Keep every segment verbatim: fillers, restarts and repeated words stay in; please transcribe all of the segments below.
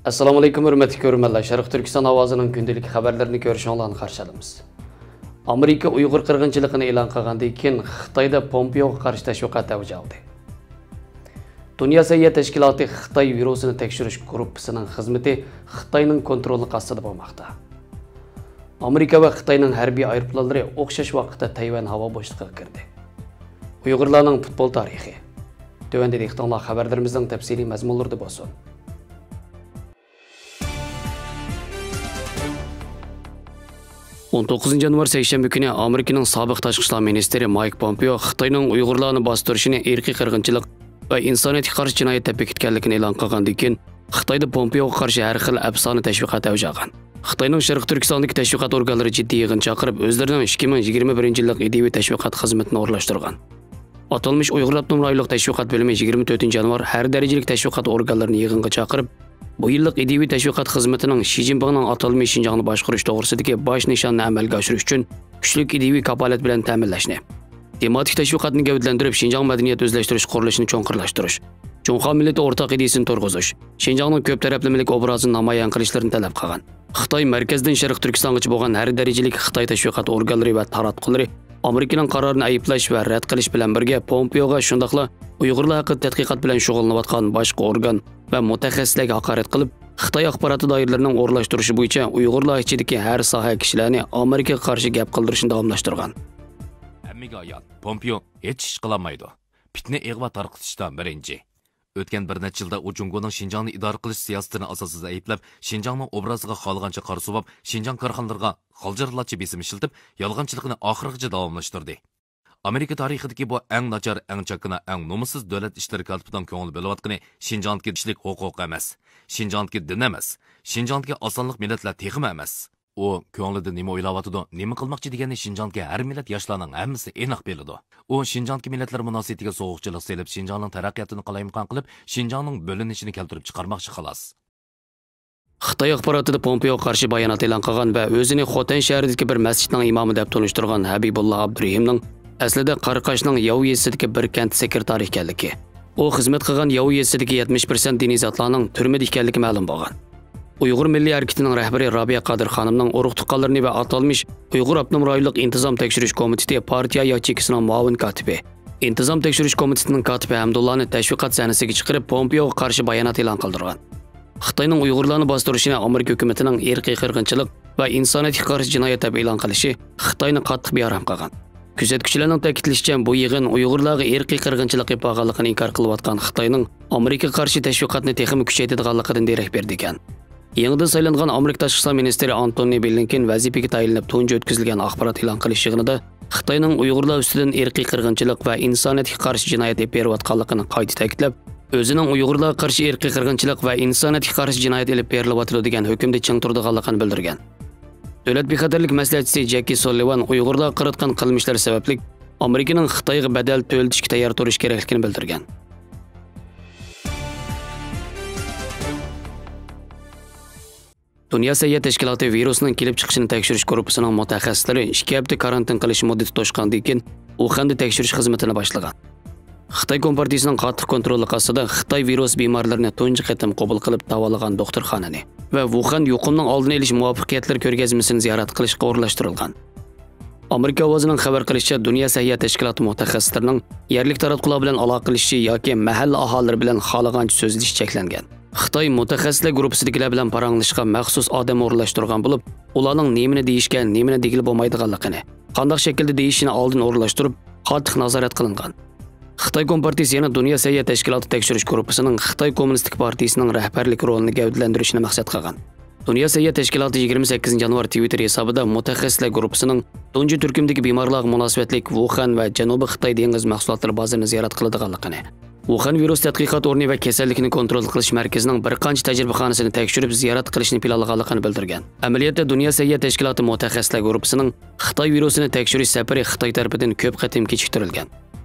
ئەسسالامۇئەلەيكۇم، ھۆرمەتلىك كۆرۈرمەنلەر. شەرقىي تۈركىستان ئاۋازىنىڭ كۈندىلىك خەۋەرلىرىنى كۆرۈشۈڭلارنى قارشى ئالىمىز. ئامېرىكا ئۇيغۇر قىرغىنچىلىقىنى ئېلان قىلغاندىن كېيىن، خىتايدا پومپېئوغا قارشى تەشۋىقات ئەۋج ئالدى. دۇنيا سەھىيە تەشكىلاتى خىتاي ۋىرۇسىنى تەكشۈرۈش گۇرۇپپىسىنىڭ خىزمىتى خىتاينىڭ كونتروللۇقى ئاستىدا بولماقتا. ئامېرىكا ۋە خىتاينىڭ ھەربىي ئايروپىلانلىرى ئوخشاش ۋاقىتتا تەيۋەن ھاۋا بوشلۇقىغا كىردى. ئۇيغۇرلارنىڭ پۇتبول تارىخى. تۆۋەندە دىققىتىڭلار خەۋەرلىرىمىزنىڭ تەپسىلىي مەزمۇنلىرىدا بولسۇن. ئون توققۇزىنچى يانۋار سەيشەنبە كۈنى ئامېرىكىنىڭ سابىق تاشقى ئىشلار مىنىستىرى مايك پومپېئو خىتاينىڭ ئۇيغۇرلارنى باستۇرۇشىنى ئىرقىي قىرغىنچىلىق ۋە ئىنسانىيەتكە قارشى جىنايەت دەپ بېكىتكەنلىكىنى ئېلان قىلغاندىن كېيىن، خىتايدا پومپېئوغا قارشى ھەر خىل ئەپسانە تەشۋىقات ئەۋج ئالغان. خىتاينىڭ شەرقىي تۈركىستاندىكى تەشۋىقات ئورگانلىرى جىددىي يىغىن چاقىرىپ، ئۆزلىرىنىڭ ئىككى مىڭ يىگىرمە بىرىنچى يىللىق ئىدىيىۋى تەشۋىقات خىزمىتىنى ئورۇنلاشتۇرغان. ئاتالمىش ئۇيغۇر ئاپتونوم رايونلۇق تەشۋىقات بۆلۈمى يىگىرمە تۆتىنچى يانۋار ھەر دەرىجىلىك تەشۋىقات ئورگانلىرىنى يىغىنغا چاقىرىپ، بۇ يىللىق ئىدىيىۋى تەشۋىقات خىزمىتىنىڭ شى جىنپىڭنىڭ ئاتالمىش شىنجاڭنى باشقۇرۇش توغرىسىدىكى باش نىشانىنى ئەمەلگە ئاشۇرۇش ئۈچۈن كۈچلۈك ئىدىيىۋى كاپالەت بىلەن تەمىنلەشنى، تېماتىك تەشۋىقاتنى گەۋدىلەندۈرۈپ، شىنجاڭ مەدەنىيەت ئۆزلەشتۈرۈش قۇرۇلۇشىنى چوڭقۇرلاشتۇرۇش، جۇڭخۇا مىللىتى ئورتاق ئىدىيىسىنى تۇرغۇزۇش، شىنجاڭنىڭ كۆپ تەرەپلىمىلىك ئوبرازىنى نامايان قىلىشلىرىنى تەلەپ قىلغان. خىتاي مەركەزدىن شەرقىي تۈركىستانغىچە بولغان ھەر دەرىجىلىك خىتاي تەشۋىقات ئورگانلىرى ۋە تاراتقۇلىرى ئامېرىكىنىڭ قارارىنى ئەيىبلەش ۋە رەت قىلىش بىلەن بىرگە، پومپېئوغا شۇنداقلا ئۇيغۇرلار ھەققىدە تەتقىقات بىلەن شۇغۇللىنىۋاتقان باشقا ئورگان ۋە مۇتەخەسسىسلەرگە ھاقارەت قىلىپ، خىتاي ئاخباراتى دائىرىلىرىنىڭ ئورۇنلاشتۇرۇشى بويىچە ئۇيغۇرلار ئىچىدىكى ھەر ساھە كىشىلەرنى ئامېرىكىغا قارشى گەپ قىلدۇرۇشنى داۋاملاشتۇرغان. ھەممىگە ئايان، پومپېئو ھېچ ئىش قىلالمايدۇ. پىتنە ئىغۋا تارقىتىشتا بىرىنچى. ئۆتكەن بىر نەچچە يىلدا ئۇ جۇڭگونىڭ شىنجاڭنى ئىدارە قىلىش سىياسىتىنى ئاساسسىز ئەيىبلەپ، شىنجاڭنىڭ ئوبرازىغا خالىغانچە قارا سۇ باب، شىنجاڭ كارخانىلىرىغا غالجىرلارچە بېسىم ئىشلىتىپ، يالغانچىلىقىنى ئاخىرغىچە داۋاملاشتۇردى. ئامېرىكا تارىخىدىكى بۇ ئەڭ ناچار، ئەڭ چاكىنا، ئەڭ نومۇسسىز دۆلەت ئىشلىرى كاتىپىنىڭ كۆڭلى بۆلۈۋاتقىنى شىنجاڭدىكى كىشىلىك ھوقۇق ئەمەس، شىنجاڭدىكى دىن ئەمەس، شىنجاڭدىكى ئاسانلىق مىللەتلەر تېخىمۇ ئەمەس. ئۇ كۆڭلىدە نېمە ئويلاۋاتىدۇ، نېمە قىلماقچى دېگەننى شىنجاڭدىكى ھەر مىللەت ياشلارنىڭ ھەممىسى ئېنىق بىلىدۇ. ئۇ شىنجاڭدىكى مىللەتلەر مۇناسىۋىتىگە سوغۇقچىلىق سېلىپ، شىنجاڭنىڭ تەرەققىياتىنى قالايمىقان قىلىپ، شىنجاڭنىڭ بۆلۈنۈشىنى كەلتۈرۈپ چىقارماقچى، خالاس. خىتاي ئاخباراتىدا پومپېئوغا قارشى بايانات ئېلان قىلغان ۋە ئۆزىنى خوتەن شەھىرىدىكى بىر مەسچىتنىڭ ئىمامى دەپ تونۇشتۇرغان ھەبىبۇللا ئابدۇرېھىمنىڭ ئەسلىدە قاراقاشنىڭ ياۋا يېزىسىدىكى بىر كەنت سېكرېتارى ئىكەنلىكى، ئۇ خىزمەت قىلغان ياۋا يېزىسىدىكى يەتمىش پىرسەنت دىنىي زاتلارنىڭ تۈرمىدە ئىكەنلىكى مەلۇم بولغان. ئۇيغۇر مىللىي ھەرىكىتىنىڭ رەھبىرى رابىيە قادىر خانىمنىڭ ئۇرۇق-تۇغقانلىرىنى ۋە ئاتالمىش ئۇيغۇر ئاپتونوم رايونلۇق ئىنتىزام تەكشۈرۈش كومىتېتى پارتىيە ياچېيكىسىنىڭ مۇئاۋىن كاتىپى، ئىنتىزام تەكشۈرۈش كومىتېتىنىڭ كاتىپى ھەمدۇللانى تەشۋىقات سەھنىسىگە چىقىرىپ، پومپېئوغا قارشى بايانات ئېلان قىلدۇرغان. خىتاينىڭ ئۇيغۇرلارنى باستۇرۇشىنى ئامېرىكا ھۆكۈمىتىنىڭ ئىرقىي قىرغىنچىلىق ۋە ئىنسانىيەتكە قارشى جىنايەت دەپ ئېلان قىلىشى خىتاينى قاتتىق بىئارام قىلغان. كۆزەتكۈچىلەرنىڭ تەكىتلىشىچە، بۇ يىغىن ئۇيغۇرلارغا ئىرقىي قىرغىنچىلىق ئېلىپ بارغانلىقىنى ئىنكار قىلىۋاتقان خىتاينىڭ ئامېرىكىغا قارشى تەشۋىقاتنى تېخىمۇ كۈچەيتىدىغانلىقىدىن دېرەك بېرىدىكەن. يېڭىدىن سايلانغان ئامېرىكا تاشقى ئىشلار مىنىستىرى ئانتونى بلىنكېن ۋەزىپىگە تايىنلىنىپ تۇنجى ئۆتكۈزۈلگەن ئاخبارات ئېلان قىلىش يىغىنىدا خىتاينىڭ ئۇيغۇرلار ئۈستىدىن ئىرقىي قىرغىنچىلىق ۋە ئىنسانىيەتكە قارشى جىنايەت ئېلىپ بېرىۋاتقانلىقىنى قايتا تەكىتلەپ، ئۆزىنىڭ ئۇيغۇرلارغا قارشى ئىرقىي قىرغىنچىلىق ۋە ئىنسانىيەتكە قارشى جىنايەت ئېلىپ بېرىلىۋاتىدۇ دېگەن ھۆكۈمدە چىڭ تۇرىدىغانلىقىنى بىلدۈرگەن. دۆلەت بىخەتەرلىك مەسلىھەتچىسى جەككى سۇللىۋان ئۇيغۇرلارغا قاراتقان قىلمىشلىرى سەۋەبلىك ئامېرىكىنىڭ خىتايغا بەدەل تۆلىتىشكە تەييار تۇرۇش كېرەكلىكىنى بىلدۈرگەن. دۇنيا سەھىيە تەشكىلاتى ۋىرۇسنىڭ كېلىپ چىقىشىنى تەكشۈرۈش گۇرۇپپىسىنىڭ مۇتەخەسسىسلىرى ئىككى ھەپتە كارانتىن قىلىش مۇددىتى توشقاندىن كېيىن، ئۇخەندە تەكشۈرۈش خىزمىتىنى باشلىغان. خىتاي كومپارتىيىسىنىڭ قاتتىق كونتروللۇقى ئاستىدا خىتاي ۋىرۇس بىمارلىرىنى تۇنجى قېتىم قوبۇل قىلىپ داۋالىغان دوختۇرخانىنى ۋە ۋۇخەن يۇقۇمنىڭ ئالدىنى ئېلىش مۇۋەپپەقىيەتلىرى كۆرگەزمىسىنى زىيارەت قىلىشقا ئورۇنلاشتۇرۇلغان. ئامېرىكا ئاۋازىنىڭ خەۋەر قىلىشىچە، دۇنيا سەھىيە تەشكىلاتى مۇتەخەسسىسلىرىنىڭ يەرلىك تاراتقۇلار بىلەن ئالاقىلىشىشى ياكى مەھەللە ئاھالىلىرى بىلەن خالىغانچە سۆزلىشىشى چەكلەنگەن. خىتاي مۇتەخەسسىسلەر گۇرۇپپىسىدىكىلەر بىلەن پاراڭلىشىشقا مەخسۇس ئادەم ئورۇنلاشتۇرغان بولۇپ، ئۇلارنىڭ نېمىنى دېيىشكە، نېمىنى دېگىلى بولمايدىغانلىقىنى، قانداق شەكىلدە دېيىشىنى ئالدىن ئورۇنلاشتۇرۇپ، قاتتىق نازارەت قىلىنغان. خىتاي كومپارتىيىسى يەنە دۇنيا سەھىيە تەشكىلاتى تەكشۈرۈش گۇرۇپپىسىنىڭ خىتاي كوممۇنىستىك پارتىيىسىنىڭ رەھبەرلىك رولىنى گەۋدىلەندۈرۈشنى مەقسەت قىلغان. دۇنيا سەھىيە تەشكىلاتى يىگىرمە سەككىزىنچى يانۋار تىۋىتتېر ھېسابىدا مۇتەخەسسىسلەر گۇرۇپپىسىنىڭ تۇنجى تۈركۈمدىكى بىمارلارغا مۇناسىۋەتلىك ۋۇخەن ۋە جەنۇبىي خىتاي دېڭىز مەھسۇلاتلىرى بازىرىنى زىيارەت قىلىدىغانلىقىنى، ۋۇخەن ۋىرۇس تەتقىقات ئورنى ۋە كېسەللىكنى كونترول قىلىش مەركىزىنىڭ بىر قانچە تەجرىبىخانىسىنى تەكشۈرۈپ زىيارەت قىلىشنى پىلانلىغانلىقىنى بىلدۈرگەن. ئەمەلىيەتتە، دۇنيا سەھىيە تەشكىلاتى مۇتەخەسسىسلەر گۇرۇپپىسىنىڭ خىتاي ۋىرۇسىنى تەكشۈرۈش سەپىرى خىتاي تەرىپىدىن كۆپ قېتىم كېچىكتۈرۈلگەن.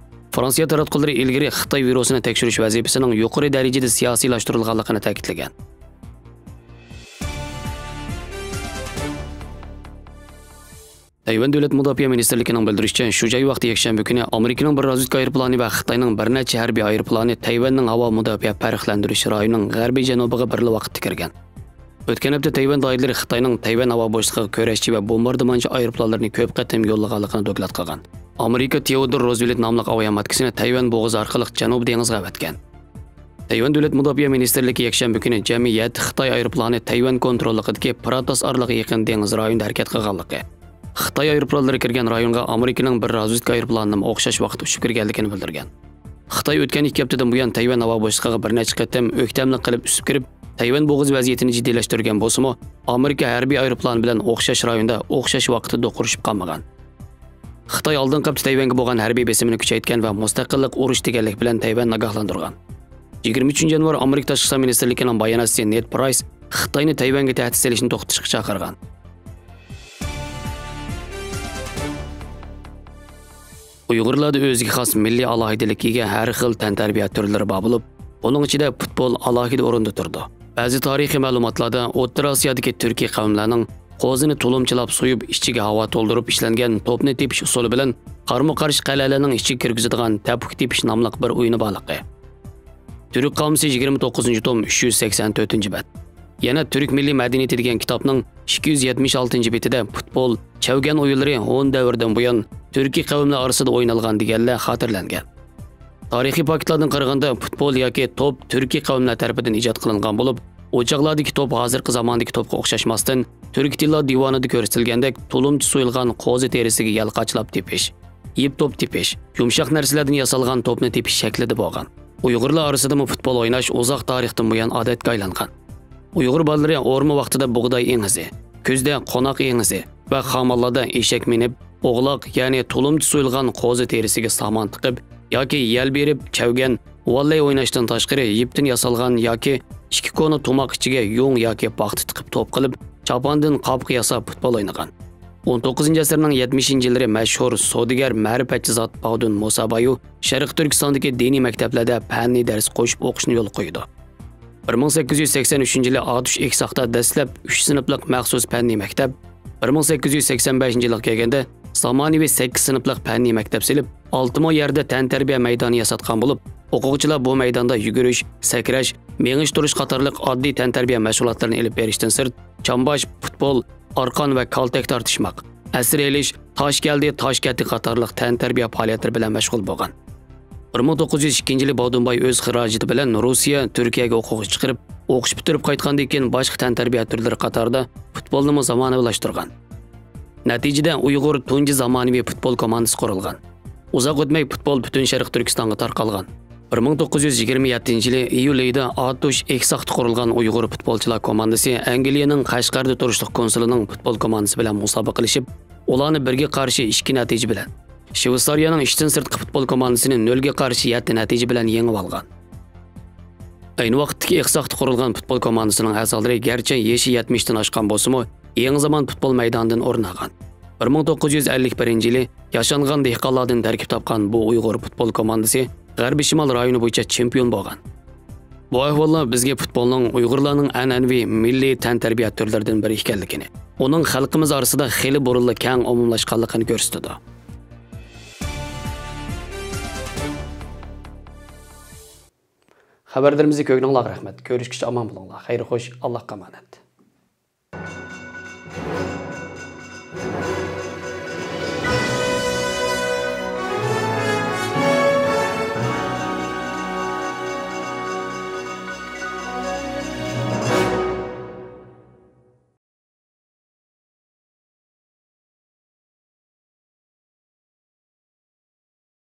فرانسىيە تاراتقۇلىرى ئىلگىرى خىتاي ۋىرۇسىنى تەكشۈرۈش ۋەزىپىسىنىڭ يۇقىرى دەرىجىدە سىياسىيلاشتۇرۇلغانلىقىنى تەكىتلىگەن. تەيۋەن دۆلەت مۇداپىئە مىنىستىرلىكىنىڭ بىلدۈرۈشىچە، شۇ جاي ۋاقتى يەكشەنبە كۈنى ئامېرىكىنىڭ بىر رازۋېدكا ئايروپىلانى ۋە خىتاينىڭ بىر نەچچە ھەربىي ئايروپىلانى تەيۋەننىڭ ھاۋا مۇداپىئە پەرقلەندۈرۈش رايونىنىڭ غەربىي جەنۇبىغا بىرلا ۋاقىتتا كىرگەن. ئۆتكەن ھەپتە تەيۋەن دائىرىلىرى خىتاينىڭ تەيۋەن ھاۋا بوشلۇقىغا كۈرەشچى ۋە بومباردىمانچى ئايروپىلانلىرىنى كۆپ قېتىم يوللىغانلىقىنى دوكلات قىلغان. ئامېرىكا تېئودور روزۋېلت ناملىق ئاۋىئاماتكىسىنى تەيۋەن بوغۇزى ئارقىلىق جەنۇبىي دېڭىزغا ئەۋەتكەن. تەيۋەن دۆلەت مۇداپىئە مىنىستىرلىكى يەكشەنبە كۈنى جەمئىي يەتتە خىتاي ئايروپىلانى تەيۋەن كونتروللۇقىدىكى پىراتاس ئارىلىغا يېقىن دېڭىز رايونىدا ھەرىكەت قىلغانلىقى، خىتاي ئايروپىلانلىرى كىرگەن رايونغا ئامېرىكىنىڭ بىر رازۋېدكا ئايروپىلانىنىمۇ ئوخشاش ۋاقىتتا ئۇچۇپ كىرگەنلىكىنى بىلدۈرگەن. خىتاي ئۆتكەن ئىككى ھەپتىدىن بۇيان تەيۋەن ھاۋا بوشلۇقىغا بىر نەچچە قېتىم ئۆكتەملىك قىلىپ ئۈسۈپ كىرىپ، تەيۋەن بوغۇزى ۋەزىيىتىنى جىددىيلەشتۈرگەن بولسىمۇ، ئامېرىكا ھەربىي ئايروپىلانى بىلەن ئوخشاش رايوندا ئوخشاش ۋاقىتتا دوقۇرۇشۇپ قالمىغان. خىتاي ئالدىنقى ھەپتە تەيۋەنگە بولغان ھەربىي بېسىمىنى كۈچەيتكەن ۋە مۇستەقىللىق ئۇرۇشى دېگەنلىك بىلەن تەيۋەننى ئاگاھلاندۇرغان. يىگىرمە ئۈچىنچى يانۋار ئامېرىكا تاشقى ئىشلار مىنىستىرلىكىنىڭ باياناتچىسى نېد پرايس خىتاينى تەيۋەنگە تەھدىت سېلىشنى توختىتىشقا چاقىرغان. ئۇيغۇرلاردا ئۆزىگە خاس مىللىي ئالاھىدىلىككە ئىگە ھەر خىل تەنتەربىيە تۈرلىرى بار بولۇپ، ئۇنىڭ ئىچىدە پۇتبول ئالاھىدە ئورۇندا تۇرىدۇ. بەزى تارىخىي مەلۇماتلاردا ئوتتۇرا ئاسىيادىكى تۈركىي قەۋملەرنىڭ قوزىنى تۇلۇمچىلاپ سويۇپ، ئىچىگە ھاۋا تولدۇرۇپ ئىشلەنگەن توپنى تېپىش ئۇسۇلى بىلەن قارىمۇ قارشى قەلئەلەرنىڭ ئىچىگە كىرگۈزىدىغان تەپۈك تېپىش ناملىق بىر ئويۇنى بارلىقى. تۈرك قامۇسى يىگىرمە توققۇزىنچى توم ئۈچ يۈز سەكسەن تۆتىنچى بەت. يەنە تۈرك مىللىي مەدەنىيىتى دېگەن كىتابنىڭ ئىككى يۈز يەتمىش ئالتىنچى بېتىدە پۇتبول، چەۋگەن ئويۇنلىرى ھون دەۋرىدىن بۇيان تۈركىي قەۋملەر ئارىسىدا ئوينالغان دېگەنلەر خاتىرىلەنگەن. تارىخىي پاكىتلاردىن قارىغاندا، پۇتبول ياكى توپ تۈركىي قەۋملەر تەرىپىدىن ئىجاد قىلىنغان بولۇپ، ئۇ چاغلاردىكى توپ ھازىرقى زاماندىكى توپقا ئوخشاشماستىن، تۈركىي تىللار دىۋانىدا كۆرسىتىلگەندەك تۇلۇمچە سويۇلغان قوزا تېرىسىگە يالقاچلاپ تېپىش، يىپ توپ تېپىش، يۇمشاق نەرسىلەردىن ياسالغان توپنى تېپىش شەكلىدە بولغان. ئۇيغۇرلار ئارىسىدىمۇ پۇتبول ئويناش ئۇزاق تارىختىن بۇيان ئادەتكە ئايلانغان. ئۇيغۇر بالىلىرى ئورما ۋاقتىدا بۇغداي ئېڭىزى، كۈزدە قوناق ئېڭىزى ۋە خامانلاردا ئېشەك مىنىپ، ئوغلاق، يەنى تۇلۇمچە سويۇلغان قوزا تېرىسىگە سامان تىقىپ ياكى يەل بېرىپ، چەۋگەن، ۋاللەي ئويناشتىن تاشقىرى، يىپتىن ياسالغان ياكى ئىككى كونا تۇماق ئىچىگە يۇڭ ياكى پاختا تىقىپ توپ قىلىپ، چاپاندىن قاپىقى ياساپ پۇتبول ئوينىغان. ئون توققۇزىنچى ئەسىرنىڭ يەتمىشىنچى يىللىرى مەشھۇر سودىگەر، مەرىپەتچى زات باۋدۇن موسا بايۇ شەرقىي تۈركىستاندىكى دىنىي مەكتەپلەردە پەننىي دەرس قوشۇپ ئوقۇشنى يولغا قويىدۇ. بىر مىڭ سەككىز يۈز سەكسەن ئۈچىنچى يىلى ئاتۇش ئېكساقتا دەسلەپ ئۈچ سىنىپلىق مەخسۇس پەننىي مەكتەپ، بىر مىڭ سەككىز يۈز سەكسەن بەشىنچى يىلغا كەلگەندە زامانىۋى سەككىز سىنىپلىق پەننىي مەكتەپ سېلىپ، ئالتە مو يەردە تەنتەربىيە مەيدانى ياساتقان بولۇپ، ئوقۇغۇچىلار بۇ مەيداندا يۈگۈرۈش، سەكرەش، مېڭىش تۇرۇش قاتارلىق ئاددىي تەنتەربىيە مەشغۇلاتلىرىنى ئېلىپ بېرىشتىن سىرت، چامباش، پۇتبول، ئارقان ۋە كالتەك تارتىشماق، ئەسىر ئېلىش، تاش كەلدى، تاش كەتتى قاتارلىق تەنتەربىيە پائالىيەتلىرى بىلەن مەشغۇل بولغان. بىر مىڭ توققۇز يۈز ئىككىنچى يىلى باۋدۇنباي ئۆز خىراجىتى بىلەن روسىيە، تۈركىيەگە ئوقۇغۇچى چىقىرىپ، ئوقۇش پۈتتۈرۈپ قايتقاندىن كېيىن باشقا تەنتەربىيە تۈرلىرى قاتارىدا پۇتبولنىمۇ زامانىۋىلاشتۇرغان. نەتىجىدە ئۇيغۇر تۇنجى زامانىۋى پۇتبول كوماندىسى قۇرۇلغان. ئۇزاق ئۆتمەي پۇتبول پۈتۈن شەرقىي تۈركىستانغا تارقالغان. بىر مىڭ توققۇز يۈز يىگىرمە يەتتىنچى يىلى ئىيۇل ئېيىدا ئاتۇش ئېكساقتا قۇرۇلغان ئۇيغۇر پۇتبولچىلار كوماندىسى ئەنگلىيەنىڭ قەشقەردە تۇرۇشلۇق كونسۇلىنىڭ پۇتبول كوماندىسى بىلەن مۇسابىقىلىشىپ، ئۇلارنى بىرگە قارشى ئىككى نەتىجە بىلەن، شۋېتسارىيەنىڭ ئىشتىن سىرتقى پۇتبول كوماندىسىنى نۆلگە قارشى يەتتە نەتىجە بىلەن يېڭىۋالغان. ئەينى ۋاقىتتىكى ئېقساقتا قۇرۇلغان پۇتبول كوماندىسىنىڭ ئەزالىرى گەرچە يېشى يەتمىشتىن ئاشقان بولسىمۇ، يېڭى زامان پۇتبول مەيدانىدىن ئورۇن ئالغان. بىر مىڭ توققۇز يۈز ئەللىك بىرىنچى يىلى ياشانغان دېھقانلاردىن تەركىب تاپقان بۇ ئۇيغۇر پۇتبول كوماندىسى غەربىي شىمال رايونى بويىچە چېمپىيون بولغان. بۇ ئەھۋاللار بىزگە پۇتبولنىڭ ئۇيغۇرلارنىڭ ئەنئەنىۋى مىللىي تەنتەربىيە تۈرلىرىدىن بىرى ئىكەنلىكىنى، ئۇنىڭ خەلقىمىز ئارىسىدا خېلى بۇرۇنلا كەڭ ئومۇملاشقانلىقىنى كۆرسىتىدۇ. خەۋەرلىرىمىزنى كۆرگىنىڭلارغا رەھمەت. كۆرۈشكىچە ئامان بولۇڭلار. خەير خوش، ئاللاھقا ئامانەت.